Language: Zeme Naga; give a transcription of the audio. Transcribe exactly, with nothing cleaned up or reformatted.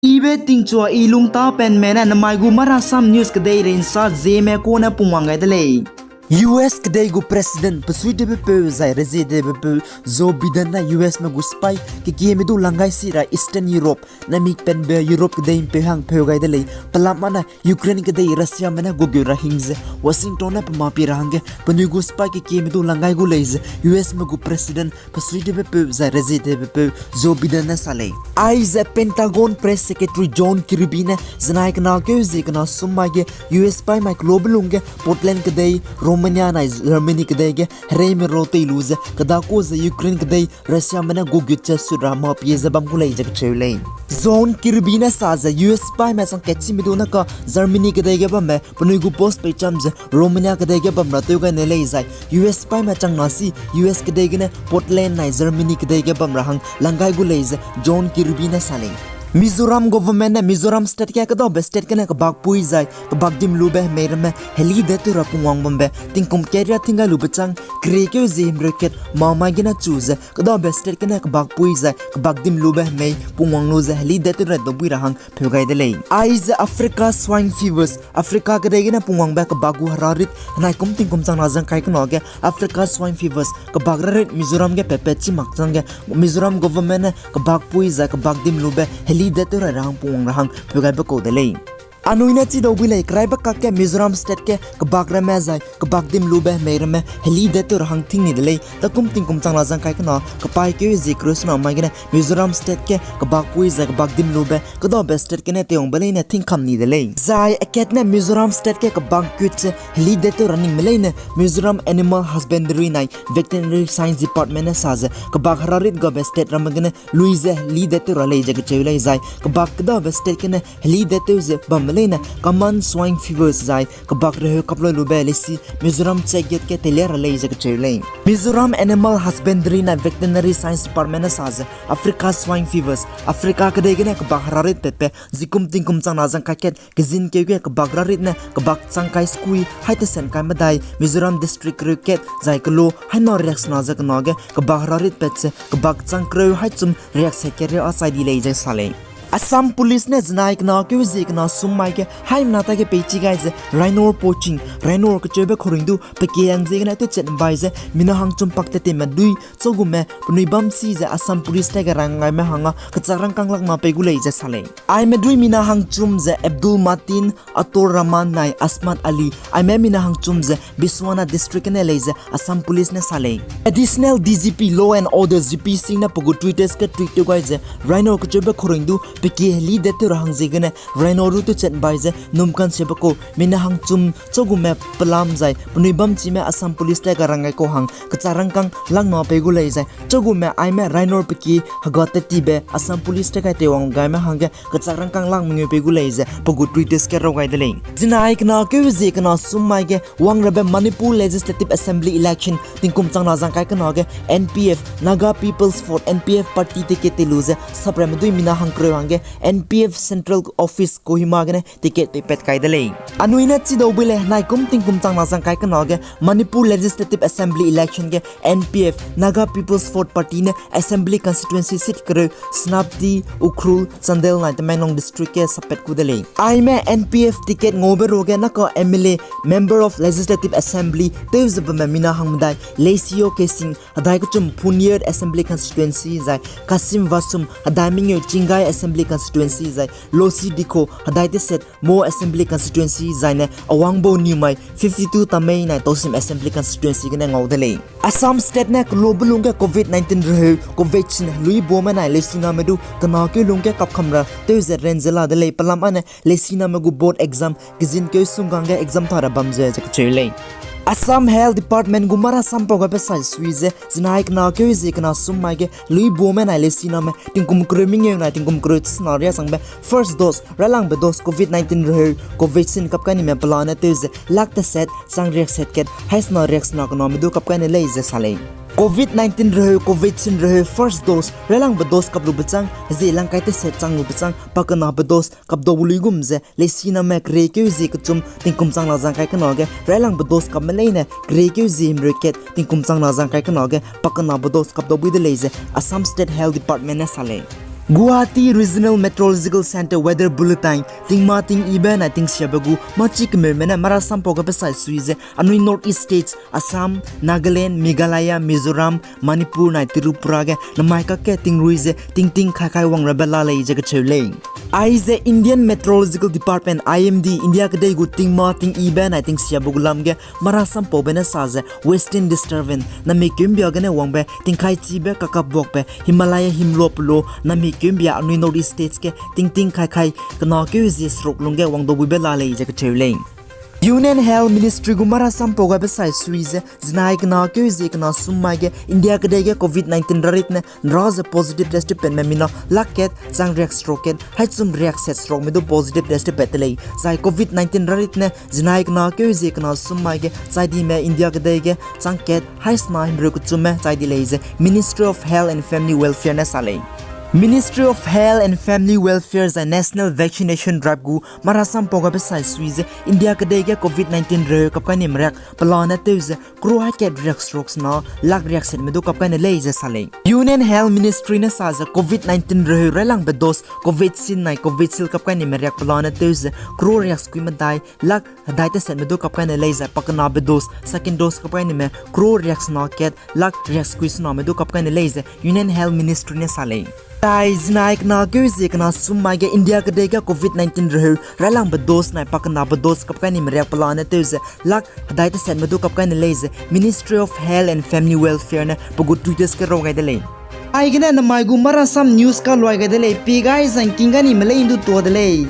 Ibe tingchua i lungtapenme ne namai gu Marasam News kedeirei nsa zieme kune pungwang gai de lei. U S kedei gu President pesuitewbepeu zai rezietewbepeu Joe Biden ne U S me gu sipai kekieme du lang gai si ra Eastern Europe, namik penbe Europe kedei ’mpeu hang pheu gai de lei. Pelam â ne Ukraine kedei Russiame ne gugeu ra hing ze Washington ne pe mâ pie ra hangge penui gu sipai kekieme du lang gai gu lei ze U S me gu President pesuitewbepeu zai rezietewbepeu Joe Biden ne sa lei. Aize Pentagon Press Secretary John Kirby ne zenai kena keu zie kena sum mai ge U S paî mai kelobe lungge Poland kedei, Romania nai Germany kedei ge hereime ro tei lu ze kedakua ze Ukraine kedei Russiame ne gugut ze sut ra mâ pie ze bam gu lei ze kecheu lei. John Kirby ne sa ze U S paîme chang kechime du ne ka Germany kedei ge bamme penui gu post peicham ze Romania kedei ge bam ra tew gai ne lei zai U S paîme chang na si U S kedei gene Poland nai Germany kedei ge bam ra hang lang gai gu lei ze John Kirby ne sa lei. Mizoram government ne Mizoram state ge kedabe state gene kebakpui zai kebak dim lube hemei ramme heli de tew ra pungwang bambe tingkum keria ting gai lube chang keriekeu zie himreu kat mâ mai gene chu ze kedabe state gene kebakpui zai kebak dim lube hemei pungwang lu ze heli de tew ra dau bui ra hang pheu gai de lei. Aize Africa swine fevers, Africa kedei gene pungwangbe kebak gu herarit henai kum tingkum chang na zang kai kena ge Africa swine fevers kebak rarit Mizoram ge pepet chi mak chang ge Mizoram government ne kebakpui zai kebak dim lube heli de tew ra ra hang pungwang ra hang pheu gaibe kau de lei. Anui ne chi dau bui lei, keraibe kak ge Mizoram state ge kebak ramme zai kebak dim lube hemei ramme heli de tew ra hang ting ni de lei. Takum tingkum chang na zang kai kena kepaîkeu zie kereu sena mai gene Mizoram state ge kebakpui zai kebak dim lube kedabe state gene teiwangbe leine tingkam ni de lei. Zai akat ne Mizoram state ge kebak gut ze heli de tew ra ningme leine Mizoram Animal Husbandry nai Veterinary Science Department ne sa ze kebak herarit gabe state ramme gene lui ze heli de tew ra lei ze kecheu lei zai kebak kedabe state gene heli de tew ze bamme leine common swine fevers zai kebak reheu kaploi lube leisi Mizoram check gate ge teilia ra lei ze kecheu lei. Mizoram Animal Husbandry nai Veterinary Science Department ne sa ze Africa swine fevers, Africa kedei gene kebak herarit petpe zikum tingkum chang na zang kai kat kezin keu ge kebak rarit ne kebak chang kai skui hai tesen kai medai Mizoram district kereu kat zai kelo hai na riak sena ze kena ge kebak herarit pet ze kebak chang kereu hai chum riak se kereu a chai di lei ze sa lei. Assam Police ne zenai kena keu zie kena sum mai ge haimena ta ge peichi gai ze rhino poaching, rhino kecheube khuring du pekie hang ziegene tewchat bai ze mina hangchum pak tat teme dui chau gume penui bam chi ze Assam Police ta ge rang gaime hanga kechak rangkâng lak na pei gu lei ze sa lei. Aime dui mina hangchum ze Abdul Mateen, Atur Rahman nai Asmat Ali, aime mina hangchum ze Biswanath district gene lei ze Assam Police ne sa lei. Additional D G P Law and Order G P Singh ne pe gu Twitter ge tweet tew gai ze rhino kecheube khuring du pekie heli de tew ra hang ziegene rhino du tewchat bai ze num kansiebe kau mina hangchum chau gume pelam zai penui bam chime Assam Police ta ge rang gai kau hang kechak rangkâng lak na pei gu lei zai chau gume aime rhino pekie hega tat tibe Assam Police ta ge teiwang gaime hangge kechak rangkâng lak mengeu pei gu lei ze pe gu Twitter ge rau gai de lei. Zenai kena keu zie kena sum mai ge wangrabe Manipur Legislative Assembly election tingkum chang na zang kai kena ge N P F, Naga People's Front, N P F party ticket tei lu ze sapramme dui mina hangkereu hangge N P F Central Office Kohima gene ticket peipat kai de lei. Anui ne chi dau bui lei, naikum tingkum chang na zang kai kena ge Manipur Legislative Assembly election ge N P F, Naga People's Front Party ne Assembly Constituency seat kereu Senapati, Ukhrul, Chandel nai Tamenglong District ge sappat ku de lei. Aime N P F ticket ngaube ruage naka M L A, Member of Legislative Assembly, tew ze bamme mina hangmedai Leishiyo Keishing, hedai kechum Phuniyar Assembly Constituency zai Kasim Vashum, hedai mengeu Chingai Assembly Constituency zai Losi Dikho, hedai teset Mo Assembly Constituency zaine Awangbo Newmai fifty two Tamei nai Tousem Assembly Constituency gene ngau de lei. Assam State ne kelobe lung ge COVID nineteen reheu Covaxin lui bome nai leisiname du kena keu lung ge kapkam ra tew ze ren ze la de lei, pelam ane leisiname gu board exam kezin keu sunggang ge exam tha ra bam ze ze kecheu lei. Assam Health Department gu mara sampau gabe sai sui ze zinai kena keu zie kena sum mai ge lui bome nai leisiname tingkum kereu mengeu nai tingkum kereu tesena ria sangbe first dose, railangbe dose COVID nineteen reheu Covaxin kapkai nime pelane tew ze lak teset chang riakset kat haisena riaksena kename du kapkai ne lei ze sa lei. COVID nineteen reheu Covaxin reheu first dose, railangbe dose kap lube chang, hezie langkai teset chang lube chang, pakenabe dose kap dau lui gum ze leisiname keriekeu zie kechum tingkum chang na zang kai kena ge railangbe dose kapme leine keriekeu zie himreu kat tingkum chang na zang kai kena ge pakenabe dose kap dau bui de lei ze Assam State Health Department ne sa lei. Guwahati Regional Meteorological Centre weather bulletin tingma ting yibe nai tingsiabe gu machi kemeume ne marasampau gabe sai sui ze anui North East States, Assam, Nagaland, Meghalaya, Mizoram, Manipur nai Tripura ge namai kakge tingrui ze tingting kaikai wang rabe la lei ze kacheu lei. Aize Indian Meteorological Department, I M D, India kedei gu tingma ting yibe nai tingsiabe gu lam ge marasampaube ne sa ze western disturbance, nami keumbia gene wangbe tingkaichibe kakapbuakbe Himalaya himlua pelo nami keumbia anui North East States ge tingting kaikai kena keu zie seruk lungge wangdabuibe la lei ze kacheu lei. Union Health Ministry gu marasampau gabe sai sui ze zinai kena keu zie kena sum mai ge India kedei ge covid nineteen rarit ne nra ze positive test tewpatme mina lak kat chang riak seruk kat haichum riak set serukme du positive test tewpat de lei. Zai covid nineteen rarit ne zinai kena keu zie kena sum mai ge chai dime India kedei ge chang kat haisena himreu kechumme chai di lei ze Ministry of Health and Family Welfare ne sa lei. Ministry of Health and Family Welfare zai National Vaccination Drive gu marasampau gabe sai sui ze India kedei ge covid nineteen reheu kap kai nime riak pelane tew ze crore hai kat riak seruk sena lak riak setme du kap kai ne lei ze sa lei. Union Health Ministry ne sa ze covid nineteen reheu railangbe dose Covaxin nai Covishield kap kai nime riak pelane tew ze crore riak sekui medai lak hedai tesetme du kap kai ne lei zai pakenabe dose, second dose kap kai nime crore riak sena kat lak riak sekui sename du kap kai ne lei ze Union Health Ministry ne sa lei. Zai zinai kena keu zie kena sum mai ge India kedei ge covid nineteen reheu railangbe dose nai pakenabe dose kap kai nime riak pelane tew ze lak hedai tesetme du kap kai ne lei ze Ministry of Health and Family Welfare ne pe gu Twitter ge rau gai de lei. Aigene namai gu marasam news kaluai gai de lei, pie gai zangking ga nime lei ndu tua de lei.